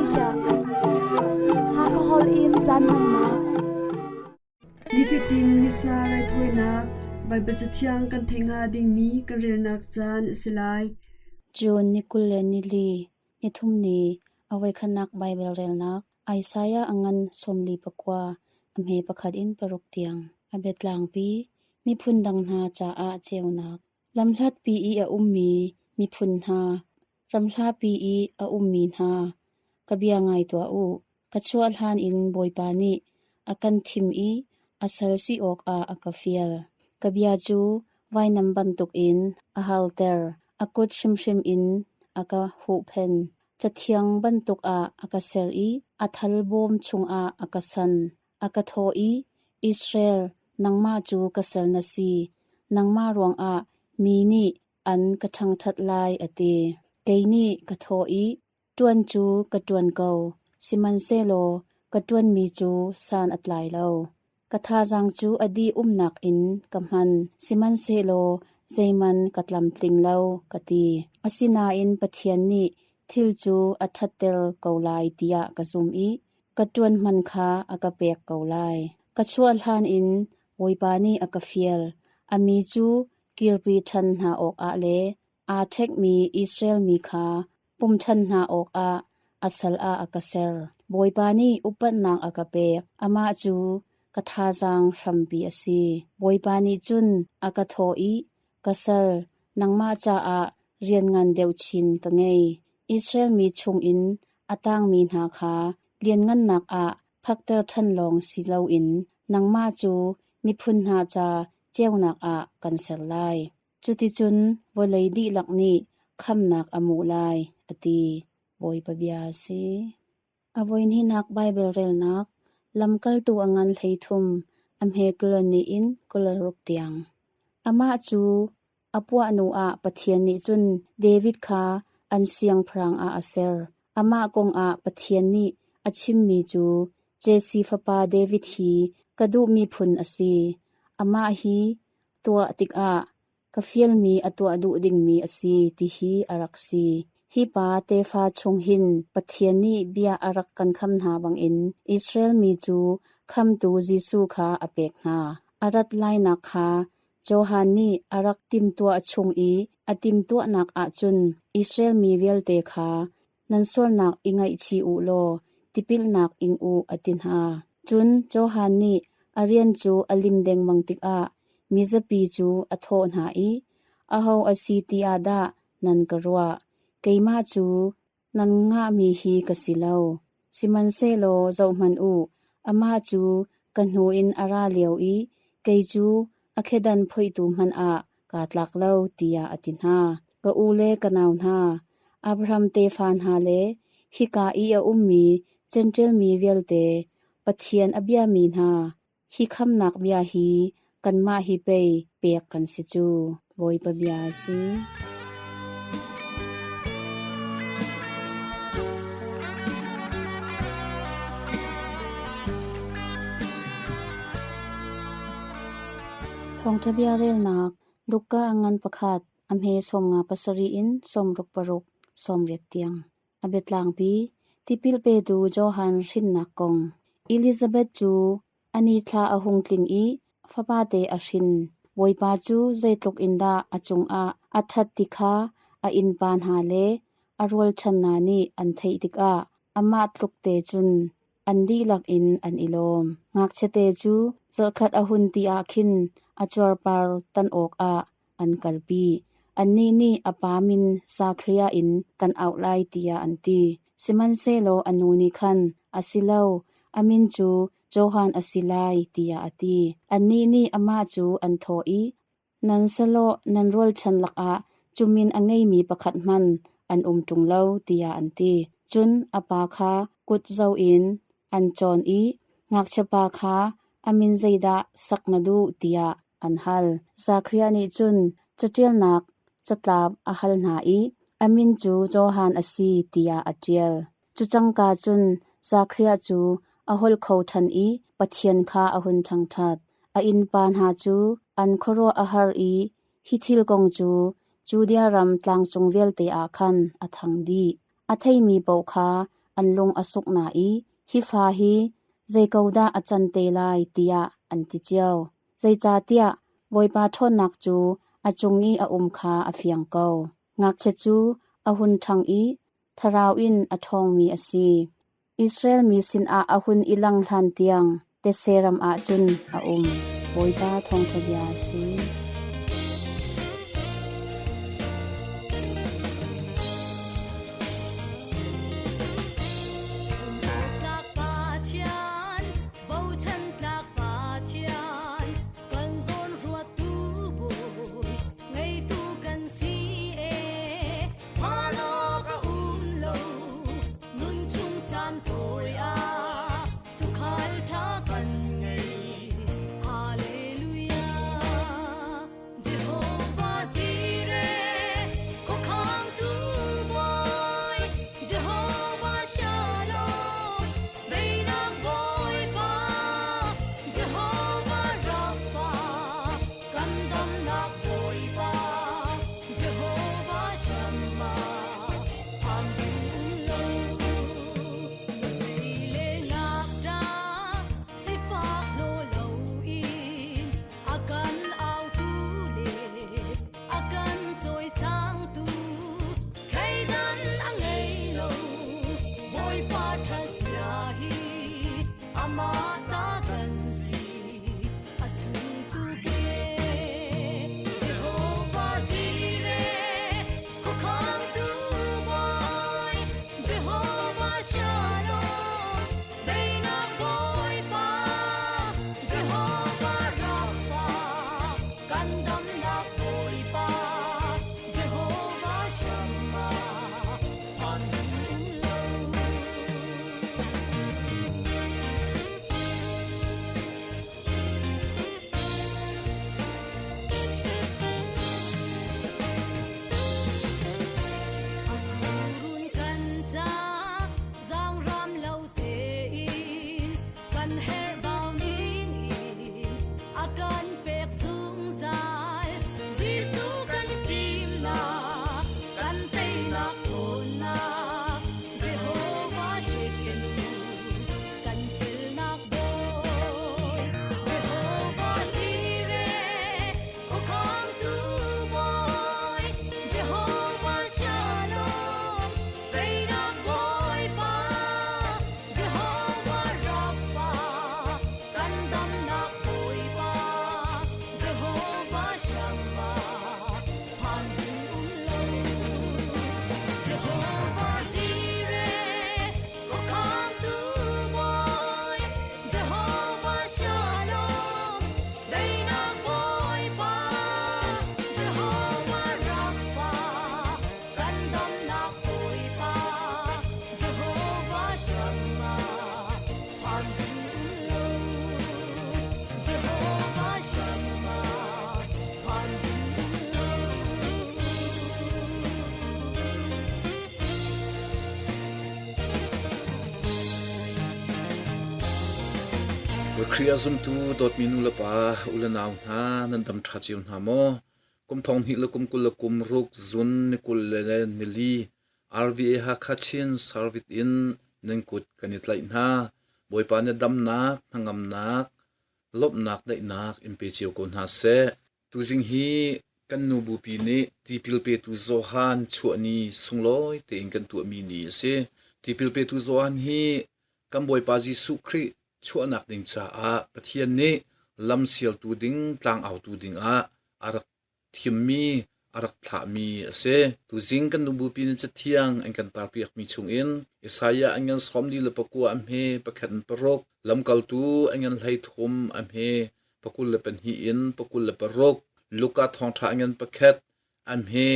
Asia. Hakha holh in caan hmannak. Nifatin Missa raithawinak Baibal Cathiang kan theih hnga dingmi kan relnak caan a si lai. June ni 24, nithum ni, a voikhatnak Baibal relnak Isaiah a ngan 49, a hme pakhat in paruk tiang. A biatlangpi, miphun dang hna caah ceunak. Lamhlatpi i a ummi miphun hna, ramhlapi i a ummi hna, ka bia ngai tuah u. Ka chuah hlan in Bawipa nih a kan thim i a sal si awkah a ka fial. Ka bia cu vainam bantukin a halter, a kut hrimhrim in a ka huhphenh. Cathiang bantuk ah a ka ser i a thal bawm chungah a ka san. A ka thawh i, Israel, nangmah cu ka sal na si, nangmah ruangah mi nih an ka ṭhangṭhat lai, a ti. Kei nih ka thawh i, Ṭuan cu ka ṭuan ko, sihmanhsehlaw ka ṭuanmi cu san a tlai lo. Ka thazaang cu a dih umnak in ka hman, sihmanhsehlaw zeihmanh ka tlamtling lo, ka ti. Asinain Pathian nih thil cu a ṭhatter ko lai tiah ka zumh i ka ṭuan hman kha a ka pek ko lai. Ka chuah hlan in Bawipa nih a ka fial, a mi cu kirpi ṭhan hna awkah le aa ṭhekmi Israel mi kha pum ṭhan hna awkah a sal ah a ka ser. Bawipa nih upatnak a ka pek, amah cu ka thazaang hrampi a si. Bawipa nih cun a ka thawh i, Ka sal, nangmah caah rian ngan deuh chin ka ngei. Israel mi chungin a tangmi hna kha lianngannak ah phakter ṭhan lawng si loin nangmah cu miphun hna ca ceunak ah kan ser lai. Cuticun vawlei dihlak nih khamnak a hmuh lai, a ti. Bawipa bia a si. A voihnihnak Baibal relnak, Lamkaltu a ngan 13, a hme 22 in 26 tiang. Amah cu a puah hnu ah Pathian nih cun David kha an siangpahrang ah a ser. Amah kong ah Pathian nih a chimmi cu Jesse fapa David hi ka duhmi phun a si. Amah hi tuah tikah ka fialmi a tuah duh dingmi a si ti hi a rak si. Hi pa tefa chung hin Pathian nih bia a rak kan kham hna bangin Israel mi cu khamtu Jesuh kha a pek hna. A rat lainak kha Johan nih a rak timhtuah chung i a timhtuahnak ah cun Israel mi vialte kha nan sualnak i ngaihchih u law tipilnak ing u a ti hna. Cun Johan nih a rian cu a lim dengmang tikah mizapi cu a thawh hna i, Aho a si ti ah dah nan ka ruah? Keimah cu nan ngahmi hi ka si lo. Sihmanhsehlaw zohhmanh u, amah cu ka hnu in a ra lio i kei cu a khedan phoihtu hmanh ah kaa tlak lo, tiah a ti hna. Ka u le ka nau hna, Abraham tefa hna le hika i a ummi Jentail mi vialte, Pathian a biami hna, hi khamnak bia hi kanmah hi pei pek kan si cu. Bawipa bia a si. Thawngṭha bia relnak Luka a ngan pakhat, a hme 57 in 66, 80 tiang. A biatlangpi, tipil petu Johan hrinnak kong. Elizabeth cu a nithla a hung tling i fapate a hrin. Bawipa cu zeitluk in dah a cungah a ṭhat ti kha a innpa hna le a rualchan hna nih an theih tikah amah tluk te cun an dihlak in an i lawm. Ngakchiate cu zarhkhat a hun ti ah khin a cuarpar tan awkah an kalpi. Annih nih a pa min Zakhariah in kan auh lai tiah an ti. Sihmanhsehlaw a nu nih khan, A si lo, a min cu Johan a si lai, tiah a ti. Annih nih amah cu an thawh i, Nan salawh nan rualchan lakah cu min a ngeimi pakhat hmanh an um ṭung lo, tiah an ti. Cun a pa kha kut zo in an cawn i ngakchiapa kha a min zeidah sak na duh tiah an hal. Zakhariah nih cun caṭialnak catlap a hal hna i a min cu Johan a si tiah a ṭial. Cu cangka cun Zakhariah cu a holh kho ṭhan i Pathian kha a hun ṭhangṭhat. A innpa hna cu an khuaruah a har i hi thil kong cu Judea ram tlangcung vialte ah khan a thang dih. A theimi paoh kha an lung a suk hna i, Hi fa hi zei ko dah a can te lai, tiah an ti cio. Zeicahtiah Bawipa ṭhawnnak cu a cung i a um kha a fiang ko. Ngakchia cu a hun ṭhang i thlarau in a ṭhawngmi a si. Israel mi sinah a hun i lang hlan tiang thetse ram ah cun a um. Bawipa thawngṭha bia a si. Khrih a zumtu dawtmi nu le pa u le nau hna nan dam ṭha cio hna maw? Kum thong hnih le kum 20 le kum ruk zun ni 20 le nili RVA Hakha Chin Service in nan kut kan i tlaih hna. Bawipa nih damnak, hnangamnak, lawmhnak, daihnak in pe cio ko hna seh. Tuzing hi kan nu bupi nih tipil petu Johan chuah ni sunglawi tein kan tuahmi ni a si. Tipil petu Johan hi kan Bawipa Jesuh Khrih chuahnak ding caah Pathian nih lam sialtu ding, tlangautu dingah a rak thimmi, a rak thlahmi a si. Tuzing kan nu bupi nih Cathiang an kan tarpiakmi chungin Isaiah an ngan 44 a hme pakhat in paruk, lamkaltu an ngan 13 a hme 22 in 26, Luka thawngṭha an ngan pakhat a hme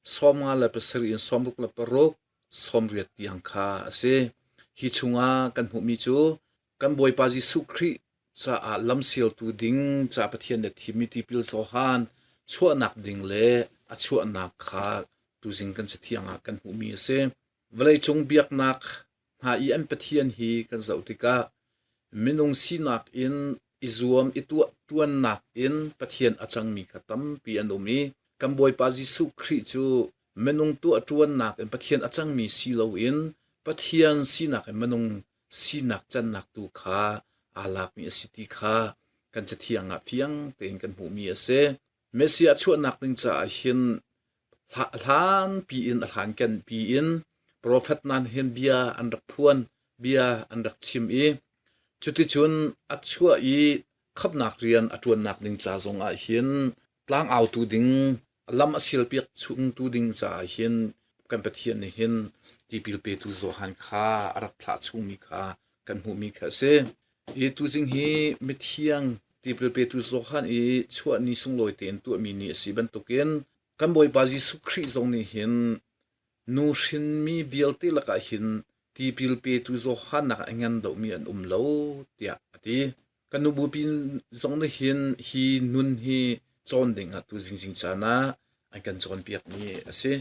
57 in 66, 80 tiang kha a si. Hi chungah kan hmuhmi cu kan Bawipa Jesuh Khrih caah lamsialtu ding ca Pathian nih thimmi tipil Johan chuahnak ding le a chuahnak kha tuzing kan cathiang ah kan hmuhmi a si. Vawleicung biaknak hna i an Pathian hi kan zoh tikah minung sinak in i zuam i tuah ṭuannak in Pathian a cangmi kha tampi an um i kan Bawipa Jesuh Khrih cu minung tuah ṭuannak in Pathian a cangmi si loin Pathian sinak in minung sinak cannak tu kha aa lakmi a si ti kha kan Cathiang ah fiang tein kan hmuhmi a si. Messiah chuahnak ding caah hin hlan piin a hlanken piin profet nan hin bia an rak phuan, bia an rak chim i cuticun a chuah i khamhnak rian a ṭuannak ding ca zongah hin tlangautu ding lam a sialpiak chungtu ding caah hin kan Pathian nih hin tipil petu Johan kha a rak thlah chungmi kha kan hmuhmi kha a si. Hi tuzing hi mithiang tipil petu Johan i chuah ni sunglawi tein tuahmi ni a si bantukin kan Bawipa Jesuh Khrih zong nih hin nu hrinmi vialte lakah hin tipil petu Johan nak a ngan deuhmi an um lo tiah a ti. Kan nu bupi zong nih hin hi nun hi cawn ding ah tu zingzing caan ah an kan cawnpiakmi a si.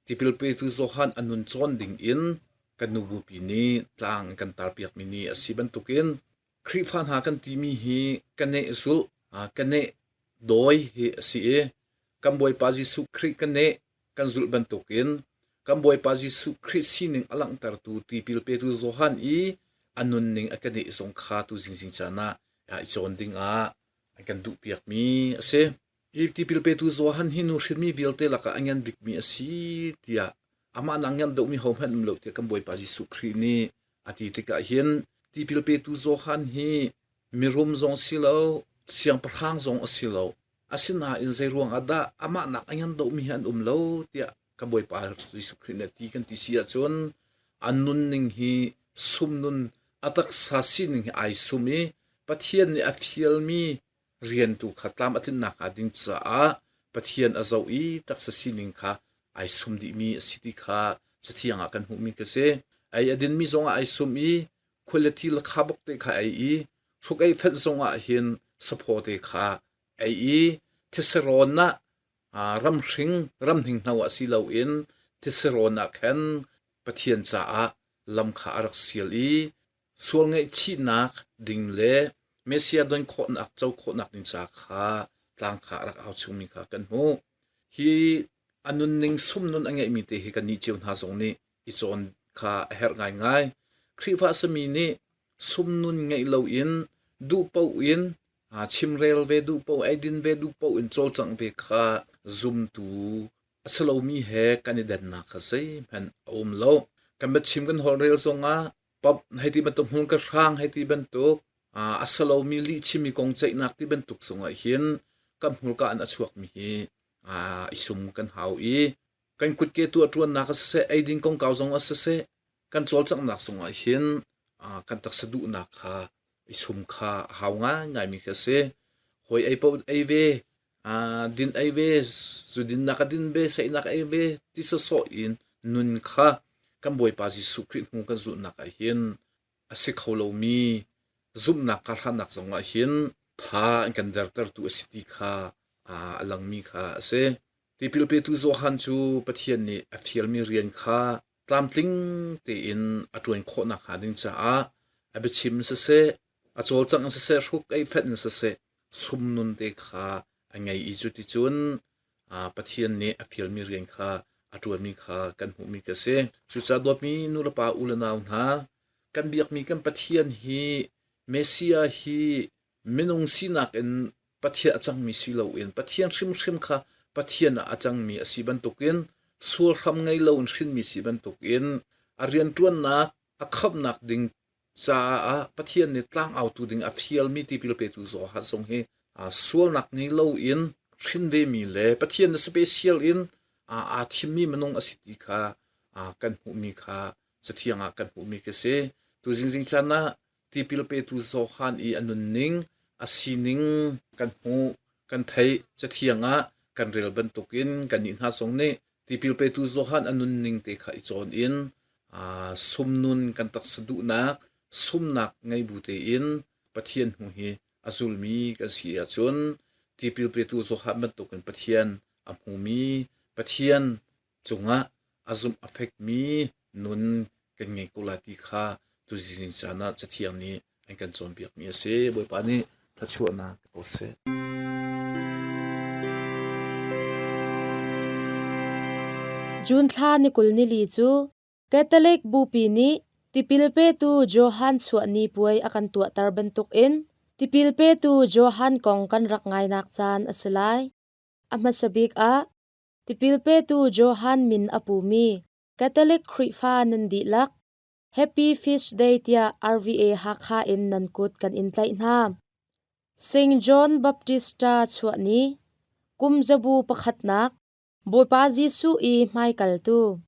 Tipil petu Johan a nun cawn ding in kan nu bupi nih tlang an kan tarpiakmi ni a si bantukin Khrihfa hna kan timi hi kaneh zulh, kaneh dawi hi a si i kan Bawipa Jesuh Khrih kaneh kan zulh bantukin kan Bawipa Jesuh Khrih sining a langhtertu tipil petu Johan i a nunning a kaneh zong kha tu zingzing caan ah i cawn ding ah an kan duhpiakmi a si. Hi tipil petu Johan hi nu hrinmi vialte lakah a ngan bikmi a si tiah amah nak ngan deuhmi hohmanh um lo tiah kan Bawipa Jesuh Khrih nih a ti tikah hin tipil petu Johan hi mirum zong si lo, siangpahrang zong a si lo. Asinain zei ruangah dah amah nak a ngan deuhmi hi an um lo tiah kan Bawipa Jesuh Khrih nih a ti kan ti si ahcun a nunning hi sumnun a taksa sining hi ai sum i Pathian nih a fialmi rian tu kha tlam a tlinnak hnga ding caah Pathian a zoh i taksa sining kha ai sum dihmi a si ti kha Cathiang ah kan hmuhmi ka si. Ei a dinmi zongah ai sum i khualeti le khabok te kha ei i hruk ei fenh zongah hin saphaw te kha ei i theserawn ah ramhring ramhninghno ah si loin theserawn ah khan Pathian caah lam kha a rak sial i sual ngaihchihnak ding le Messiah don khawhnak co khawhnak ding ca kha tlang kha a rak au chungmi kha kan hmuh. Hi a nunning sumnun a ngeihmi te hi kannih cio hna zong nih i cawn kha a herh ngaingai. Khrihfa sami nih sumnun ngeih loin duh paoh in chimrel ve duh paoh eidin ve duh paoh in cawlcangh ve kha zumtu a si lomi he kan i dannak kha zeihmanh a um lo. Kan biachim kan holhrel zongah pop hei ti bantuk hmun ka hrang hei ti bantuk a si lomi lihchimmi kong ceihnak ti bantuk zongah hin kan hmurka in a chuakmi hi i sum kan hau i kan kutke tuah ṭuannak a siseh eidin kongkau zong a siseh kan cawlcanghnak zongah hin kan taksa duhnak kha i sum kha a hau ngaingaimi khi a si. Hawi ei paoh ei ve, din ei ve, zu dinnak a din ve, seinak ei ve ti sawsawh in nun kha kan Bawipa Jesuh Khrih hnu kan zulhnak ah hin a si kho lomi zumhnak karhlannak zongah hin tha an kan dertertu a si ti kha a langmi kha a si. Tipil petu Johan cu Pathian nih a fialmi rian kha tlamtling tein a ṭuan khawh nakhnga ding caah a biachim siseh, a cawlcangh siseh, hruk ei fenh in siseh, sumnun te kha a ngei i cuticun Pathian nih a fialmi rian kha a ṭuanmi kha kan hmuhmi ka si. Cucaah dawtmi nulepa u le nau hna, kan biakmi kan Pathian hi Messiah hi minung sinak in Pathian a cangmi si loin Pathian hrimhrim kha Pathian ah a cangmi a si bantukin sual hram ngei loin hrinmi si bantukin a rianṭuannak a khamhnak ding caah Pathian nih tlangautu ding a fialmi tipil petu Johan zong hi sualnak ngei loin hrin vemi le Pathian na special in aa thimmi minung a si ti kha kan hmuhmi kha Cathiang ah kan hmuhmi ka si. Tu zingzing caan ah tipil petu Johan i a nunning, a sining kan hmuh, kan theih. Cathiang ah kan rel bantukin kannih hna zong nih tipil petu Johan a nunning te kha i cawn in sumnun kan taksa duhnak, sumnak ngei bu tein Pathian hnu hi a zulmi kan si ahcun tipil petu Johan bantukin Pathian a hmumi, Pathian cungah a zumh a fekmi nun kan ngei ko lai ti kha tuzing caan ah Cathiang nih an kan cawnpiakmi a si. Bawipa nih thluachuahnak ko seh. June thla ni 20 nili cu. Catholic Bupi nih tipil petu Johan chuah ni puai a kan tuahter bantukin tipil petu Johan kong kan rak ngainak caan a si lai. A hmasa bik ah tipil petu Johan min a pumi Catholic Khrihfa nan dihlak Happy Feast Day tiah RVA Hakha in nan kut kan in tlaih hna. St. John Baptista chuah ni, kum zabu pakhatnak, Bawipa Jesuh i hmaikaltu.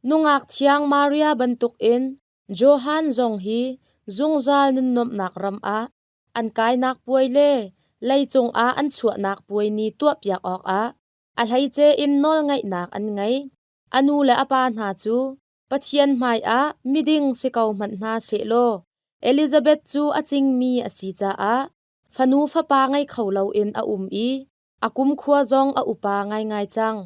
Nungak thiang Maria bantukin Johan zong hi zungzal nunnuamhnak ram ah an kainak puai le leicung ah an chuahnak puai ni tuahpiak awkah a hleice in nawlngaihnak an ngei. A nu le a pa hna cu Pathian hmaiah miding si ko hmanh hna sehlaw Elizabeth cu a cingmi a si caah fanu fapa ngei kho loin a um i a kumkhua zong a upa ngaingai cang.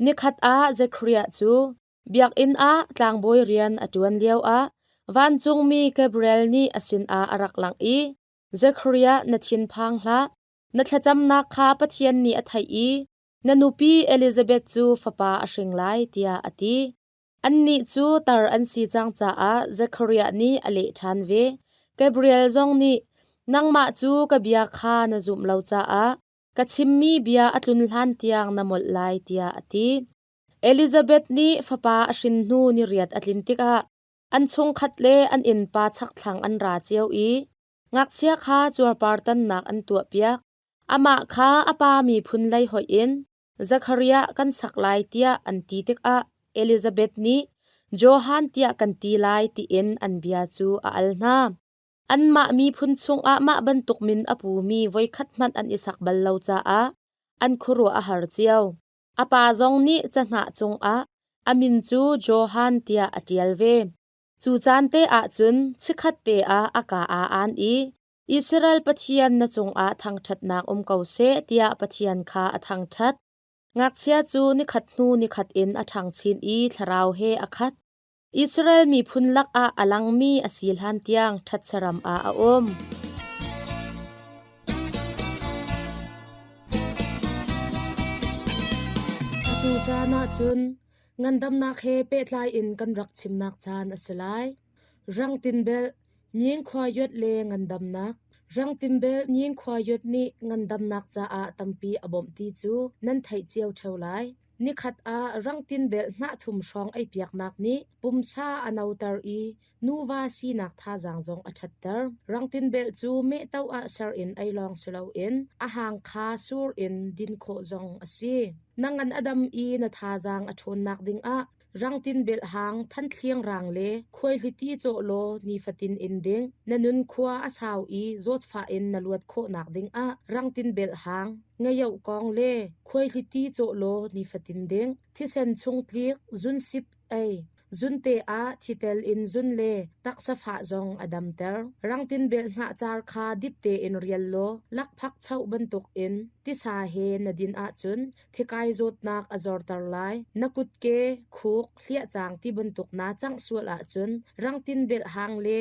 Nikhat ah Zekhariah cu biakinn ah tlangbawi rian a ṭuan lioah vancungmi Gabriel nih a sinah a rak langh i, Zekhariah, na thinphang hlah. Na thlacamnak kha Pathian nih a theih i na nupi Elizabeth cu fapa a hring lai, tiah a ti. Annih cu tar an si cang caah Zekhariah nih a leh ṭhan ve. Gabriel zong nih, Nangmah cu ka bia kha na zumh lo caah ka chimmi bia a tlun hlan tiang na molh lai, tiah a ti. Elizabeth nih fapa a hrin hnu ni riat a tlin tikah an chungkhat le an innpa chakthlang an ra cio i ngakchia kha cuarpar tannak an tuahpiak. Amah kha a pa miphun lei hoih in Zekhariah kan sak lai tiah an ti tikah Elizabeth nih Johan tiah kan ti lai tiin an bia cu a al hna. Anmah miphun chungah mah bantuk min a pumi voikhat hmanh an i sak bal lo caah an khuaruah a har cio. A pa zong nih cahnah cungah a min cu Johan tiah a ṭial ve. Cu caan te ah cun chikkhat te ah a kaa aa aan i Israel Pathian na cungah thangṭhatnak um ko seh tiah Pathian kha a thangṭhat. Ngakchia cu nikhat hnu nikhat in a ṭhang chin i thlarau he a khat. Israel miphun lakah a langmi a si hlan tiang ṭhatsaram ah a um. Atu caan ah cun ngandamnak he pehtlai in kan rak chimnak caan a si lai. Rangtin belh, Myingkhua yuat le ngandamnak. Rangtin belh Myingkhua yuat nih ngandamnak caah tampi a bawmh ti cu nan theih cio ṭheo lai. Nikhat ah rangtin belh hnah thum hrawng eipiaknak nih pumsa a noter i nuva sinak thazaang zong a ṭhatter. Rangtin belh cu mehto ah ser in ei lawng si loin a hang kha sur in din khawh zong a si. Na ngan a dam i na thazaang a ṭhawnnak dingah Rangtin belhhang, thanthliang rang le khuaihliti cawh law nifatin in ding. Na nun khua a sau i zawtfah in na luat khawhnak dingah rangtin belhhang, ngayoh kong le khuaihliti cawh law nifatin ding. Thisen chung tlik, zunsip ei. Zunte ah thitel in zun le taksa fah zong a damter. Rangtin belh hnah car kha dip tein rial law lakphak choh bantukin tisa he na din ahcun Thikai zawtnak a zorter lai. Na kutke, khuk, hliahcang ti bantuk naa cangh sual ahcun rangtin belh hang le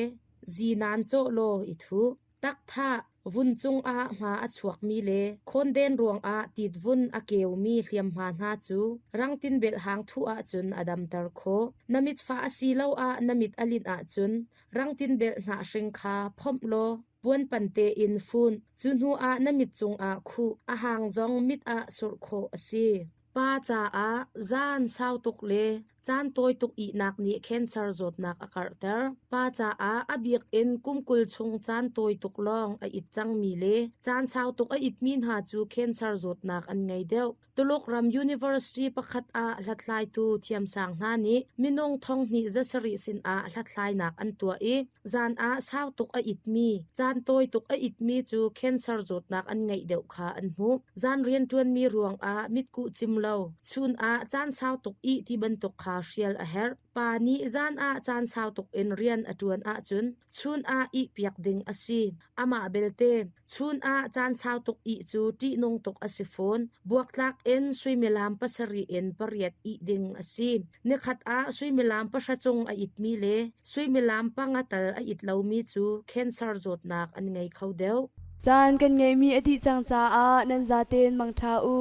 zinan cawh law i thuh. Takthah, vun cungah hma a chuakmi le khawnden ruangah titvun a keumi hliamhma hna cu rangtin belh hang thuh ahcun a damter khawh. Na mitfah asiloah na mit a linh ahcun rangtin belh hnah hring kha phomh law Puanpan tein fun. Cu hnu ah na mit cungah khuh. A hang zong mit ah surh khawh a si. Pa caah zan sau tuk le caan tawi tuk ihnak nih cancer zawtnak a karhter. Pa caah a bik in kum 20 chung caan tawi tuk lawng a it cangmi le caan sau tuk a itmi hna cu cancer zawtnak an ngei deuh. Tuluk ram university pakhat ah hlathlaitu thiamsang hna nih minung thonghnih zasarih sinah hlathlainak an tuah i zan ah sau tuk a itmi, caan tawi tuk a itmi cu cancer zawtnak an ngeih deuh kha an hmuh. Zan rianṭuanmi ruangah mitkuh cim lo, chun ah caan sau tuk ih ti bantuk kha hrial a herh. Pa nih zan ah caan sau tuk in rian a ṭuan ahcun chun ah ihpiak ding a si. Amah belte, chun ah caan sau tuk ih cu ṭihnung tuk a si fawn. Buaktlak in suimilam pasarih in pariat ih ding a si. Nikhat ah suimilam pahra cung a itmi le suimilam panga tal a it lomi cu cancer zawtnak an ngei kho deuh. Caan kan ngeihmi a dih cang caah nan zaten mangṭha u.